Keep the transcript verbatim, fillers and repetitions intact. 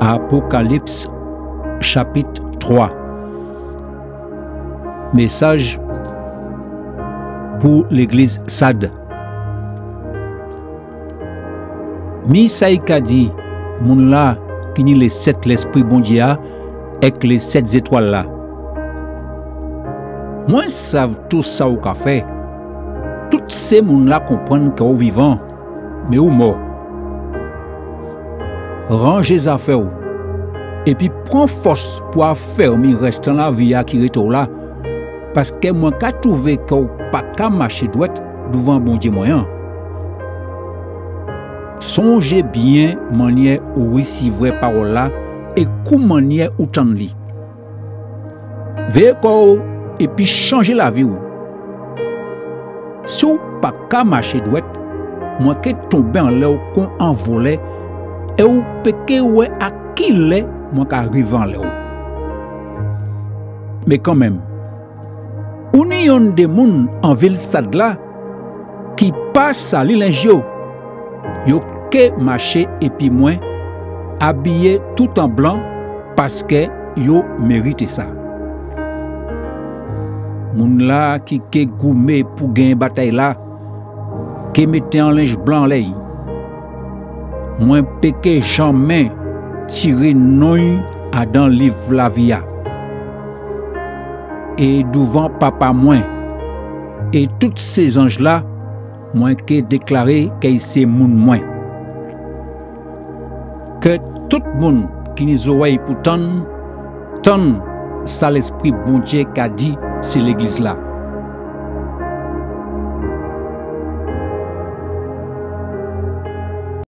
Apokalips, chapit twa. Mésaj pou légliz Sad. Mi sa i ka di moun-la ki ni lé sèt Lèspri Bondié a èk lé sèt zétwal-la: Mwen sav tou sa ou ka fè. Tout sé moun-la konprann kè ou vivan, mé ou mò. Ranjé zafè'w, épi pran fòs pou afèmi rèstan lavi a ki rété'w la, paskè mwen ka twouvé kè ou pa ka maché dwèt douvan Bondié mwen an. Sonjé byen manniè ou risivrè pawòl-la é kou manniè ou tann li. Véyé kò'w épi chanjé lavi'w. Si ou pa ka maché dwèt, mwen ké tonbé anlè'w kon an volè, é ou pé ké wè a ki lè mwen ka rivé anlè'w. Mé kanmenm, ou ni yonndé moun an vil Sad la ki pa sali lenj yo. Yo ké maché épi mwen, abiyé tout an blan, paskè yo mérité sa. Moun-la ki ké goumé pou genyen batay-la, ké mété an lenj blan anlè'y. Mwen pé ké janmen tiré non'y adan liv lavi a. É douvan Papa mwen é tout sé zanj-la, mwen ké déklaré kè i sé moun mwen. Kè tout moun ki ni zòrèy pou tann, tann sa Lèspri Bondié ka di sé légliz-la.